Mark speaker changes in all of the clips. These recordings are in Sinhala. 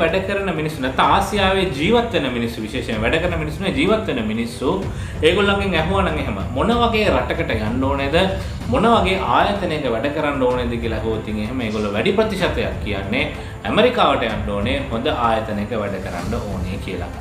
Speaker 1: වැඩ කරන මිනිස්සු නැත්නම් ආසියාවේ ජීවත් වෙන මිනිස්සු, විශේෂයෙන් වැඩ කරන මිනිස්සු නෙවෙයි, ජීවත් වෙන මිනිස්සු, ඒගොල්ලන්ගෙන් ඇහුවා නම් එහෙම මොන වගේ රටකට යන්න ඕනේද, මොන වගේ ආයතනයක වැඩ කරන්න ඕනේද කියලා ඇහුවොත් ඉතින් එහෙම ඒගොල්ලෝ වැඩි ප්‍රතිශතයක් කියන්නේ ඇමරිකාවට යන්න ඕනේ, හොඳ ආයතනයක වැඩ කරන්න ඕනේ කියලා.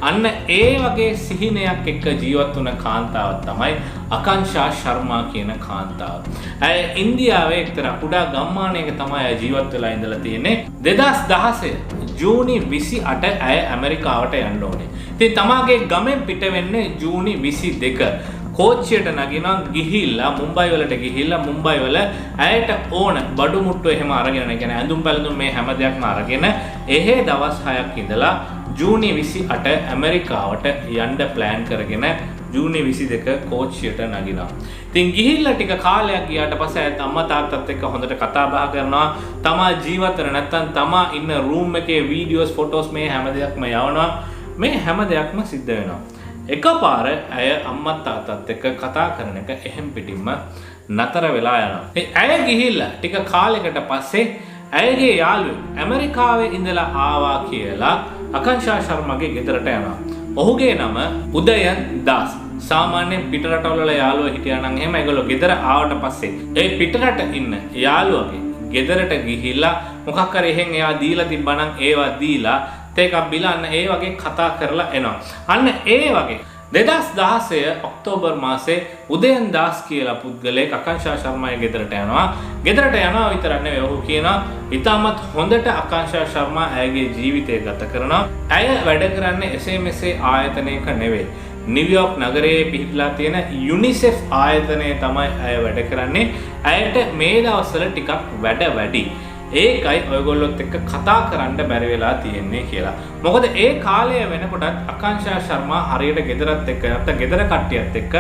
Speaker 1: අන්න ඒ වගේ සිහිනයක් එක්ක ජීවත් වුණ කාන්තාවක් තමයි අකංශා ශර්මා කියන කාන්තාව. ඇය ඉන්දියාවේ එක්තරා කුඩා ගම්මානයක තමයි ඇය ජීවත් වෙලා ඉඳලා තියෙන්නේ. 2016 ජූනි 28 ඇය ඇමරිකාවට යන්න ඕනේ. ඉතින් තමාගේ ගමෙන් පිට වෙන්නේ ජූනි 22. කෝච්චියට නගිනවා, ගිහිල්ලා මුම්බයි වලට ගිහිල්ලා මුම්බයි වල ඇයට ඕන බඩු මුට්ටු එහෙම අරගෙන, ඒ කියන්නේ ඇඳුම් පැළඳුම් මේ හැම දෙයක්ම අරගෙන එහෙ දවස් 6ක් ඉඳලා ජූනි 28 ඇමරිකාවට යන්න ප්ලෑන් කරගෙන ජූනි 22 කෝච්චියට නගිනවා. ඉතින් ගිහිල්ලා ටික කාලයක් ගියාට පස්සේ ඇයත් අම්මා තාත්තත් එක්ක හොඳට කතා බහ කරනවා. තමා ජීවත් වෙන නැත්තම් තමා ඉන්න රූම් එකේ වීඩියෝස්, ෆොටෝස් මේ හැම දෙයක්ම යවනවා. මේ හැම දෙයක්ම සිද්ධ වෙනවා. එකපාර ඇය අම්මත් තාත්තත් එක්ක කතා කරන එක එහෙම් පිටින්ම නතර වෙලා යනවා. ඉතින් ඇය ගිහිල්ලා ටික කාලයකට පස්සේ ඇයගේ යාළුවෙක් ඇමරිකාවේ ඉඳලා ආවා කියලා අකංශා ශර්මාගේ ගෙදරට යනවා. ඔහුගේ නම උදයන් දාස්. සාමාන්‍යයෙන් පිටරටවල වල යාළුවෝ හිටියා නම් එහෙම ඒගොල්ලෝ ගෙදර ආවට පස්සේ ඒ පිටරට ඉන්න යාළුවගේ ගෙදරට ගිහිල්ලා මොකක් හරි එහෙන් එයා දීලා තිබ්බා නම් ඒවා දීලා තේ එකක් බිලා අන්න ඒ වගේ කතා කරලා එනවා. අන්න ඒ වගේ 2016 ඔක්තෝබර් මාසේ උදයන් දාස් කියලා පුද්ගලයෙක් අකංශා ශර්මාගේ ගෙදරට යනවා. ගෙදරට යනවා විතරක් නෙවෙයි, ඔහු කියනවා ඉතාමත් හොඳට අකංශා ශර්මා ඇයගේ ජීවිතය ගත කරනවා. ඇය වැඩ කරන්නේ එසේ මෙසේ ආයතනයක නෙවෙයි. නිව්යෝක් නගරයේ පිහිටලා තියෙන යුනිසෙෆ් ආයතනයේ තමයි ඇය වැඩ කරන්නේ. ඇයට මේ දවස්වල ටිකක් වැඩ වැඩි. ඒකයි ඔයගොල්ලොත් එක්ක කතා කරන්න බැරි වෙලා තියෙන්නේ කියලා. මොකද ඒ කාලය වෙනකොටත් අකංශා ශර්මා හරියට ගෙදරත් එක්ක නැත්නම් ගෙදර කට්ටියත් එක්ක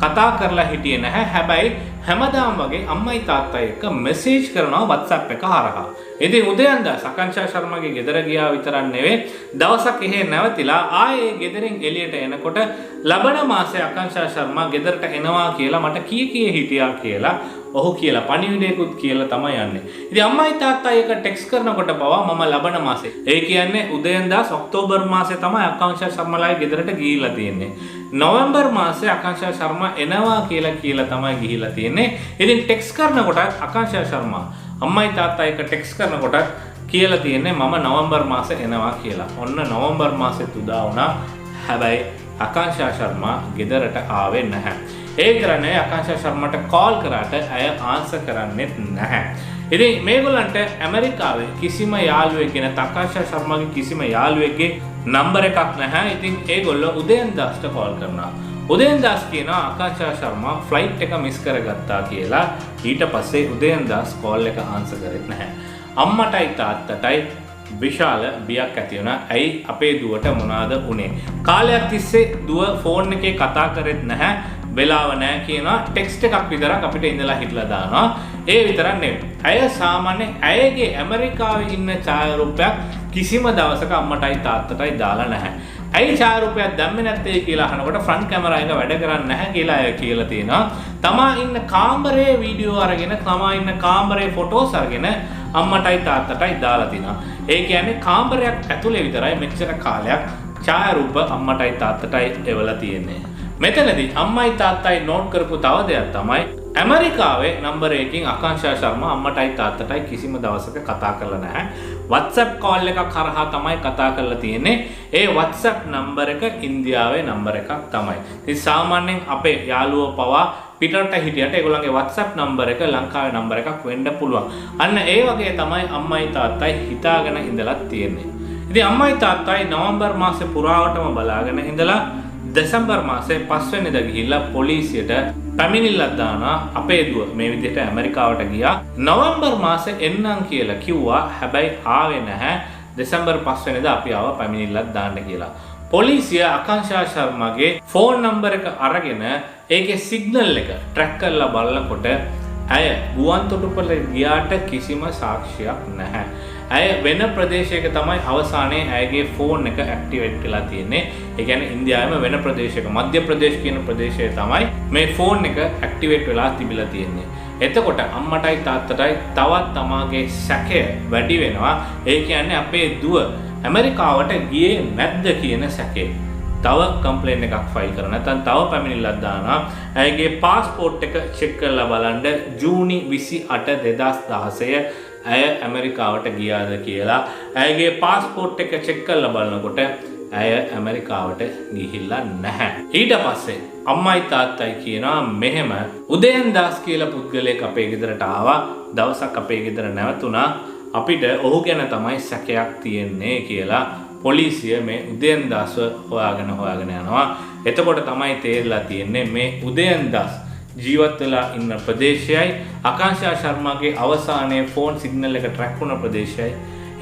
Speaker 1: කතා කරලා හිටියේ නැහැ. හැබැයි හැමදාම වගේ අම්මයි තාත්තයි එක්ක මෙසේජ් කරනවා WhatsApp එක හරහා. ඉතින් උදයන් දාස් අකංශා ශර්මාගේ ගෙදර ගියා විතරක් නෙවෙයි, දවසක් එහෙ නැවතිලා ආයේ ගෙදරින් එළියට එනකොට ලබන මාසේ අකංශා ශර්මා ගෙදරට එනවා කියලා මට කී කී හිටියා කියලා ඔහු කියලා පණිවිඩයකුත් කියලා තමයි යන්නේ. ඉතින් අම්මයි තාත්තයි එක ටෙක්ස්ට් කරනකොට පවා මම ලබන මාසේ. ඒ කියන්නේ උදයන් දාස් ඔක්තෝබර් මාසේ තමයි අකංශා ශර්මාලාගේ ගෙදරට ගිහිල්ලා තියෙන්නේ. නොවැම්බර් මාසේ අකංශා ශර්මා එනවා කියලා කියලා තමයි ගිහිල්ලා තියෙන්නේ. ඉතින් ටෙක්ස්ට් කරනකොට අකංශා ශර්මා අම්මයි තාත්තයි එක ටෙක්ස්ට් කරනකොට කියලා තියෙන්නේ මම නොවැම්බර් මාසේ එනවා කියලා. ඔන්න නොවැම්බර් මාසෙත් උදා වුණා. හැබැයි අකංශා ශර්මා ගෙදරට ආවේ නැහැ. ඒ විතරක් නෙවෙයි, අකංශා ශර්මාට කෝල් කරාට ඇය ආන්සර් කරන්නෙත් නැහැ. ඉතින් මේගොල්ලන්ට ඇමරිකාවේ කිසිම යාළුවෙක් නැත්නම් අකංශා ශර්මාගේ කිසිම යාළුවෙක්ගේ නම්බර් එකක් නැහැ. ඉතින් ඒගොල්ලෝ උදයන් දාස්ට කෝල් කරනවා. උදයන් දාස් කියනවා අකංශා ශර්මා ෆ්ලයිට් එක මිස් කරගත්තා කියලා. ඊට පස්සේ උදයන් දාස් කෝල් එක ආන්සර් කරෙත් නැහැ. අම්මටයි තාත්තටයි විශාල බියක් ඇති වුණා. ඇයි අපේ දුවට මොනවාද වුනේ? කාලයක් තිස්සේ දුව ෆෝන් එකේ කතා කරෙත් නැහැ. වෙලාව නැහැ කියනවා. ටෙක්ස්ට් එකක් විතරක් අපිට ඉඳලා හිටලා දානවා. ඒ විතරක් නෙවෙයි. ඇය සාමාන්‍ය ඇයගේ ඇමරිකාවේ ඉන්න ඡායාරූපයක් කිසිම දවසක අම්මටයි තාත්තටයි දාලා නැහැ. ඇයි ඡායාරූපයක් දැම්මේ නැත්තේ කියලා අහනකොට ෆ්‍රන්ට් කැමරා එක වැඩ කරන්නේ නැහැ කියලා ඇය කියලා තියෙනවා. තමා ඉන්න කාමරේ වීඩියෝ අරගෙන, තමා ඉන්න කාමරේ ෆොටෝස් අරගෙන අම්මටයි තාත්තටයි දාලා තිනවා. ඒ කියන්නේ කාමරයක් ඇතුලේ විතරයි මෙච්චර කාලයක් ඡායාරූප අම්මටයි තාත්තටයි එවලා තියෙන්නේ. මෙතනදී අම්මයි තාත්තයි නෝට් කරපු තව දෙයක් තමයි ඇමරිකාවේ නම්බර් එකකින් අකාංශා ශර්මා අම්මටයි තාත්තටයි කිසිම දවසක කතා කරලා නැහැ. WhatsApp call එකක් හරහා තමයි කතා කරලා තියෙන්නේ. ඒ WhatsApp number එක ඉන්දියාවේ නම්බර් එකක් තමයි. ඉතින් සාමාන්‍යයෙන් අපේ යාළුවෝ පවා පිටරට හිටියට ඒගොල්ලන්ගේ WhatsApp number එක ලංකාවේ නම්බර් එකක් වෙන්න පුළුවන්. අන්න ඒ වගේ තමයි අම්මයි තාත්තයි හිතාගෙන ඉඳලා තියෙන්නේ. ඉතින් අම්මයි තාත්තයි නොවැම්බර් මාසේ පුරාවටම බලාගෙන ඉඳලා දෙසැම්බර් මාසේ 5 වෙනිදා ගිහිල්ලා පොලිසියට පැමිණිල්ලක් දානවා, අපේ දුව මේ විදිහට ඇමරිකාවට ගියා, නොවැම්බර් මාසේ එන්නම් කියලා කිව්වා, හැබැයි ආවේ නැහැ, දෙසැම්බර් 5 වෙනිදා අපි ආවා පැමිණිල්ලක් දාන්න කියලා. පොලිසිය අකාංශා ශර්මාගේ ෆෝන් නම්බර් එක අරගෙන ඒකේ සිග්නල් එක ට්‍රැක් කරලා බලනකොට ඇය ගුවන් තොටුපළ ගියාට කිසිම සාක්ෂියක් නැහැ. ඇය වෙන ප්‍රදේශයක තමයි අවසානයේ ඇයගේ ෆෝන් එක ඇක්ටිවේට් වෙලා තියෙන්නේ. ඒ කියන්නේ ඉන්දියාවේම වෙන ප්‍රදේශයක, මධ්‍ය ප්‍රදේශ කියන ප්‍රදේශයේ තමයි මේ ෆෝන් එක ඇක්ටිවේට් වෙලා තිබිලා තියෙන්නේ. එතකොට අම්මටයි තාත්තටයි තවත් තමාගේ සැකය වැඩි වෙනවා. ඒ කියන්නේ අපේ දුව ඇමරිකාවට ගියේ නැද්ද කියන සැකේ. තව කම්ප්ලේන් එකක් ෆයිල් කරනවා. නැත්නම් තව පැමිණිල්ලක් දානවා. ඇයගේ පාස්පෝර්ට් එක චෙක් කරලා බලන්න ජූනි 28 2016 ඇය ඇමරිකාවට ගියාද කියලා. ඇයගේ පාස්පෝර්ට් එක චෙක් කරලා බලනකොට ඇය ඇමරිකාවට ගිහිල්ලා නැහැ. ඊට පස්සේ අම්මයි තාත්තයි කියනවා මෙහෙම, උදයන් දාස් කියලා පුද්ගලයෙක් අපේ ගෙදරට ආවා. දවසක් අපේ ගෙදර නැවතුණා. අපිට ඔහු ගැන තමයි සැකයක් තියෙන්නේ කියලා පොලිසිය මේ උදයන් දාස්ව හොයාගෙන හොයාගෙන යනවා. එතකොට තමයි තේරලා තියෙන්නේ මේ උදයන් දාස් ජීවත් වෙලා ඉන්න ප්‍රදේශයයි ආකාංශා ශර්මාගේ අවසානයේ ෆෝන් සිග්නල් එක ට්‍රැක් වුණ ප්‍රදේශයයි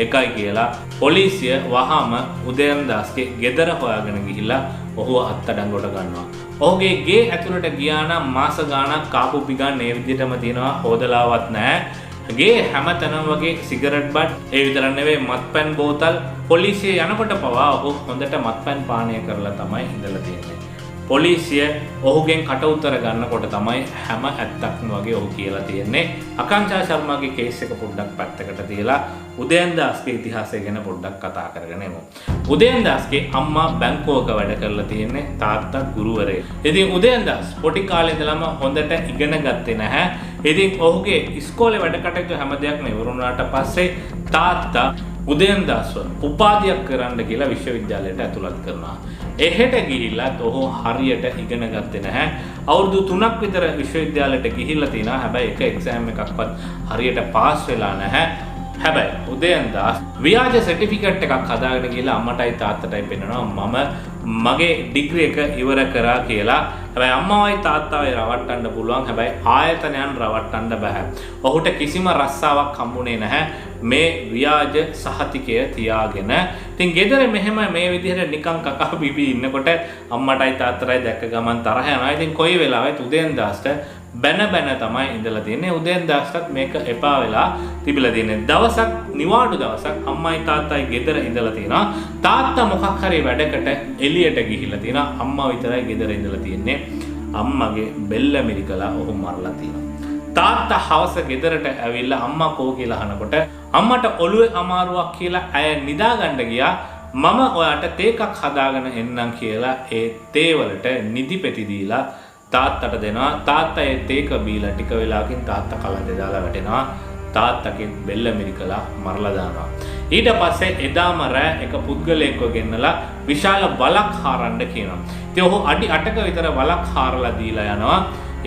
Speaker 1: එකයි කියලා. පොලිසිය වහාම උදයන් දාස්ගේ ගෙදර හොයාගෙන ගිහිල්ලා ඔහුව අත්අඩංගුවට ගන්නවා. ඔහුගේ ගේ ඇතුළට ගියා නම් මාස ගාණක් කාපු පිගන් මේ විදිහටම තියෙනවා, හොදලාවත් නැහැ. ගේ හැමතැනම වගේ සිගරට් බට්, ඒ විතරක් නෙවෙයි මත්පැන් බෝතල්. පොලිසිය යනකොට පවා ඔහු හොඳට මත්පැන් පානය කරලා තමයි ඉඳලා තියෙන්නේ. පොලිසිය ඔහුගෙන් කට උතර ගන්නකොට තමයි හැම ඇත්තක්ම වගේ ඔහු කියලා තියෙන්නේ. ආකාංශා ශර්මාගේ කේස් එක පොඩ්ඩක් පැත්තකට තියලා උදයන් දාස්ගේ ඉතිහාසය ගැන පොඩ්ඩක් කතා කරගෙන යමු. උදයන් දාස්ගේ අම්මා බැංකුවක වැඩ කරලා තියෙන්නේ, තාත්තා ගුරුවරයෙක්. ඉතින් උදයන් දාස් පොඩි කාලේ ඉඳලම හොඳට ඉගෙන ගත්තේ නැහැ. ඉතින් ඔහුගේ ඉස්කෝලේ වැඩ කටයුතු හැම දෙයක්ම ඉවර වුණාට පස්සේ තාත්තා උදයන් දාස්ව උපාධියක් කරන්න කියලා විශ්වවිද්‍යාලයට ඇතුළත් කරනවා. එහෙට ගිහිල්ලත් ඔහු හරියට ඉගෙන ගත්තේ නැහැ. අවුරුදු 3ක් විතර විශ්වවිද්‍යාලයට ගිහිල්ලා තිනවා. හැබැයි එක එක්සෑම් එකක්වත් හරියට පාස් වෙලා නැහැ. හැබැයි උදයන් දාස් ව්‍යාජ සර්ටිෆිකේට් එකක් හදාගෙන ගිහලා අම්මටයි තාත්තටයි පෙන්නනවා මම මගේ ඩිග්‍රී එක ඉවර කරා කියලා. හැබැයි අම්මවයි තාත්තවයි රවට්ටන්න පුළුවන්. හැබැයි ආයතනයන් රවට්ටන්න බෑ. ඔහුට කිසිම රස්සාවක් හම්බුනේ නැහැ මේ ව්‍යාජ සහතිකය තියාගෙන. ඉතින් ගෙදර මෙහෙම මේ විදිහට නිකන් කකා බිබී ඉන්නකොට අම්මටයි තාත්තටයි දැක්ක ගමන් තරහ යනවා. ඉතින් කොයි වෙලාවෙත් උදයන් දාස්ට බැන බැන තමයි ඉඳලා තියෙන්නේ. උදයන් දාස්ටත් මේක එපා වෙලා තිබිලා තියෙන්නේ. දවසක් නිවාඩු දවසක් අම්මයි තාත්තයි ගෙදර ඉඳලා තියෙනවා. තාත්තා මොකක් හරි වැඩකට එළියට ගිහිල්ලා තියෙනවා. අම්මා විතරයි ගෙදර ඉඳලා තියෙන්නේ. අම්මගේ බෙල්ල මිරිකලා ඔහු මරලා තියෙනවා. තාත්තා හවස ගෙදරට ඇවිල්ලා අම්මා කෝ කියලා අහනකොට අම්මට ඔළුවේ අමාරුවක් කියලා ඇය නිදා ගන්න ගියා. මම ඔයාට තේ එකක් හදාගෙන එන්නම් කියලා ඒ තේ වලට නිදි පෙති දීලා තාත්තට දෙනවා. තාත්තා ඒ තේක බීලා ටික වෙලාවකින් තාත්තා කලන්තේ දාලා වැටෙනවා. තාත්තගේ බෙල්ල මිරිකලා මරලා දානවා. ඊට පස්සේ එදාම රෑ එක පුද්ගලයෙක්ව ගෙන්නලා විශාල වලක් හාරන්න කියනවා. ඉතින් ඔහු අඩි 8ක විතර වලක් හාරලා දීලා යනවා.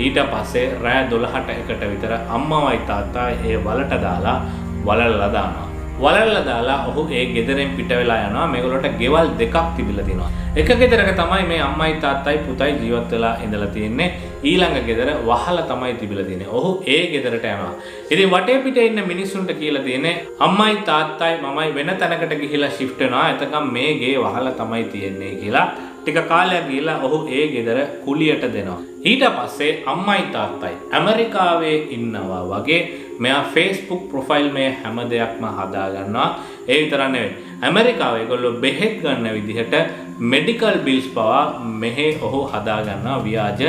Speaker 1: ඊට පස්සේ රෑ 12ට එකට විතර අම්මවයි තාත්තයි ඒ වලට දාලා වලල්ලා දානවා. වලල්ලා දාලා ඔහු ඒ ගෙදරෙන් පිට වෙලා යනවා. මේගොල්ලන්ට ගෙවල් දෙකක් තිබිලා තියෙනවා. එක ගෙදරක තමයි මේ අම්මයි තාත්තයි පුතයි ජීවත් වෙලා ඉඳලා තියෙන්නේ. ඊළඟ ගෙදර වහලා තමයි තිබිලා තියෙන්නේ. ඔහු ඒ ගෙදරට යනවා. ඉතින් වටේ පිටේ ඉන්න මිනිස්සුන්ට කියලා තියෙන්නේ අම්මයි තාත්තයි මමයි වෙන තැනකට ගිහිලා ෂිෆ්ට් වෙනවා. එතකම් මේ ගේ වහලා තමයි තියෙන්නේ කියලා. ටික කාලයක් ගිහිලා ඔහු ඒ ගෙදර කුලියට දෙනවා. ඊට පස්සේ අම්මයි තාත්තයි ඇමරිකාවේ ඉන්නවා වගේ මෙයා Facebook profile මේ හැම දෙයක්ම හදා ගන්නවා. ඒ විතරක් නෙවෙයි, ඇමරිකාවේ ඒගොල්ලෝ බෙහෙත් ගන්න විදිහට මෙඩිකල් බිල්ස් පවා මෙහෙ ඔහු හදා ගන්නවා ව්‍යාජ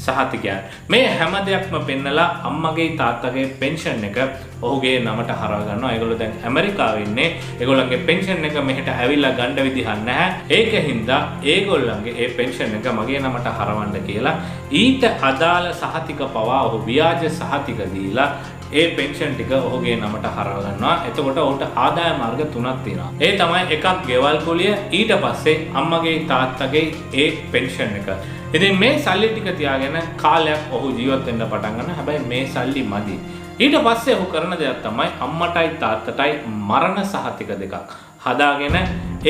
Speaker 1: සහතිකයන්. මේ හැම දෙයක්ම පෙන්නලා අම්මගේ තාත්තගේ පෙන්ෂන් එක ඔහුගේ නමට හරව ගන්නවා. ඒගොල්ලෝ දැන් ඇමරිකාවේ ඉන්නේ. ඒගොල්ලන්ගේ පෙන්ෂන් එක මෙහෙට ඇවිල්ලා ගන්න විදිහක් නැහැ. ඒක හින්දා ඒගොල්ලන්ගේ ඒ පෙන්ෂන් එක මගේ නමට හරවන්න කියලා ඊට අදාළ සහතික පවා ඔහු ව්‍යාජ සහතික දීලා ඒ පෙන්ෂන් ටික ඔහුගේ නමට හරව ගන්නවා. එතකොට ඔහුට ආදාය මාර්ග තුනක් තියෙනවා. ඒ තමයි එකක් ගෙවල් කුලිය, ඊට පස්සේ අම්මගේ තාත්තගේ ඒ පෙන්ෂන් එක. ඉතින් මේ සල්ලි ටික තියාගෙන කාලයක් ඔහු ජීවත් වෙන්න පටන් ගන්නවා. හැබැයි මේ සල්ලි මදි. ඊට පස්සේ ඔහු කරන දෙයක් තමයි අම්මටයි තාත්තටයි මරණ සහතික දෙකක් හදාගෙන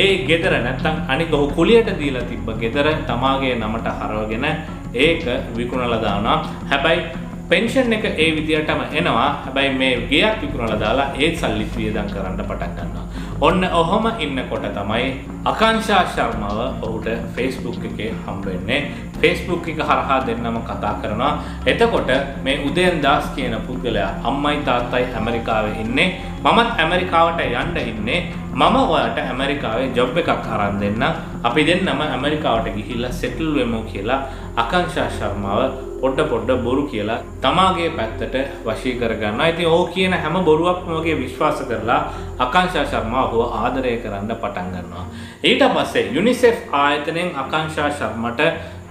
Speaker 1: ඒ ගෙදර නැත්තම් අනික ඔහු කුලියට දීලා තිබ්බ ගෙදර තමාගේ නමට හරවගෙන ඒක විකුණලා දානවා. හැබැයි පෙන්ෂන් එක ඒ විදියටම එනවා. හැබැයි මේ ගෙයක් විකුණලා දාලා ඒ සල්ලිත් වියදම් කරන්න පටන් ගන්නවා. ඔන්න ඔහොම ඉන්නකොට තමයි ආකාංශා ශර්මාව ඔහුට Facebook එකේ හම්බ වෙන්නේ. Facebook එක හරහා දෙන්නම කතා කරනවා. එතකොට මේ උදයන් දාස් කියන පුද්ගලයා අම්මයි තාත්තයි ඇමරිකාවේ ඉන්නේ, මමත් ඇමරිකාවට යන්න ඉන්නේ, මම ඔයාට ඇමරිකාවේ ජොබ් එකක් අරන් දෙන්න, අපි දෙන්නම ඇමරිකාවට ගිහිල්ලා සෙටල් වෙමු කියලා අකංශා ශර්මාව පොඩ පොඩ බොරු කියලා තමාගේ පැත්තට වශී කරගන්නවා. ඉතින් ඔහු කියන හැම බොරුවක්ම වගේ විශ්වාස කරලා අකංශා ශර්මා ඔහුව ආදරය කරන්න පටන් ගන්නවා. ඊට පස්සේ යුනිසෙෆ් ආයතනයෙන් අකංශා ශර්මට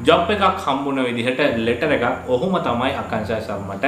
Speaker 1: ජොබ් එකක් හම්බුන විදිහට ලෙටර් එකක් ඔහුම තමයි අකංශා ශර්මට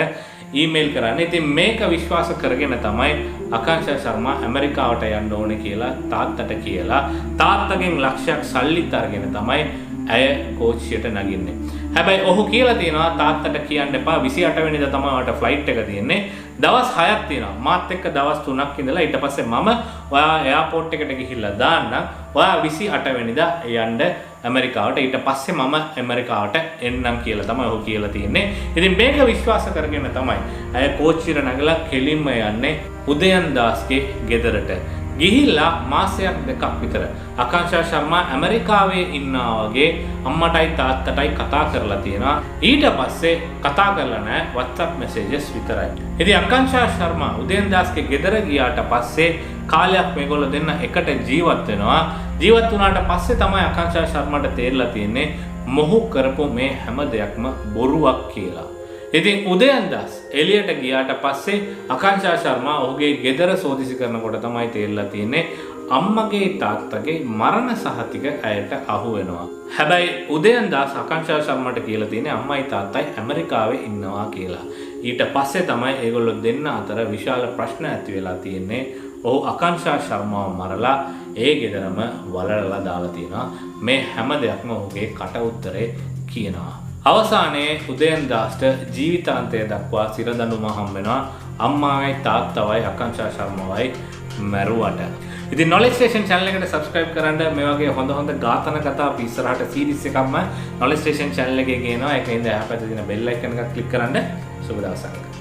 Speaker 1: ඊමේල් කරන්නේ. ඉතින් මේක විශ්වාස කරගෙන තමයි අකංශා ශර්මා ඇමරිකාවට යන්න ඕනේ කියලා තාත්තට කියලා තාත්තගෙන් ලක්ෂයක් සල්ලිත් අරගෙන තමයි ඇය කෝච්චියට නගින්නේ. හැබැයි ඔහු කියලා තියෙනවා තාත්තට කියන්න එපා, 28 වෙනිදා තමයි ඔයාට ෆ්ලයිට් එක තියෙන්නේ. දවස් 6ක් තියෙනවා. මාත් එක්ක දවස් 3ක් ඉඳලා ඊට පස්සේ මම ඔයා එයාපෝට් එකට ගිහිල්ලා දාන්නම්. ඔයා 28 වෙනිදා යන්න ඇමරිකාවට, ඊට පස්සේ මම ඇමරිකාවට එන්නම් කියලා තමයි ඔහු කියලා තියෙන්නේ. ඉතින් මේක විශ්වාස කරගෙන තමයි ඇය කෝච්චියට නගලා කෙලින්ම යන්නේ උදයන් දාස්ගේ ගෙදරට. ගිහිල්ලා මාසයක් දෙකක් විතර අකංශා ශර්මා ඇමරිකාවේ ඉන්නා වගේ අම්මටයි තාත්තටයි කතා කරලා තියෙනවා. ඊට පස්සේ කතා කරලා නෑ, WhatsApp messages විතරයි. ඉතින් අකංශා ශර්මා උදයන් දාස්ගේ ගෙදර ගියාට පස්සේ කාලයක් මේගොල්ලෝ දෙන්න එකට ජීවත් වෙනවා. ජීවත් වුණාට පස්සේ තමයි අකංශා ශර්මාට තේරලා තියෙන්නේ මොහු කරපු මේ හැම දෙයක්ම බොරුවක් කියලා. ඉතින් උදයන් දාස් එළියට ගියාට පස්සේ අකංශා ශර්මා ඔහුගේ ගෙදර සෝදිසි කරනකොට තමයි තේරලා තියෙන්නේ අම්මගේ තාත්තගේ මරණ සහතික ඇයට අහු වෙනවා. හැබැයි උදයන් දාස් අකංශා ශර්මාට කියලා තියෙන්නේ අම්මයි තාත්තයි ඇමරිකාවේ ඉන්නවා කියලා. ඊට පස්සේ තමයි ඒගොල්ලෝ දෙන්න අතර විශාල ප්‍රශ්න ඇති වෙලා තියෙන්නේ. ඔහු අකංශා ශර්මාව මරලා ඒ ගෙදරම වලලලා දාලා තියෙනවා. මේ හැම දෙයක්ම ඔහුගේ කට උත්තරේ කියනවා. අවසානයේ උදයන් දාස්ට ජීවිතාන්තය දක්වා සිරදඬුවම හම් වෙනවා අම්මාවයි තාත්තවයි අකංශා ශර්මාවයි මැරුවට. ඉතින් Knowledge Station channel එකට subscribe කරන්න. මේ වගේ හොඳ හොඳ ඝාතන කතා අපි ඉස්සරහට සීරීස් එකක්ම Knowledge Station channel එකේ ගේනවා. ඒක හින්දා එහා පැත්තේ තියෙන bell icon එකත් ක්ලික් කරන්න. සුබ දවසක්.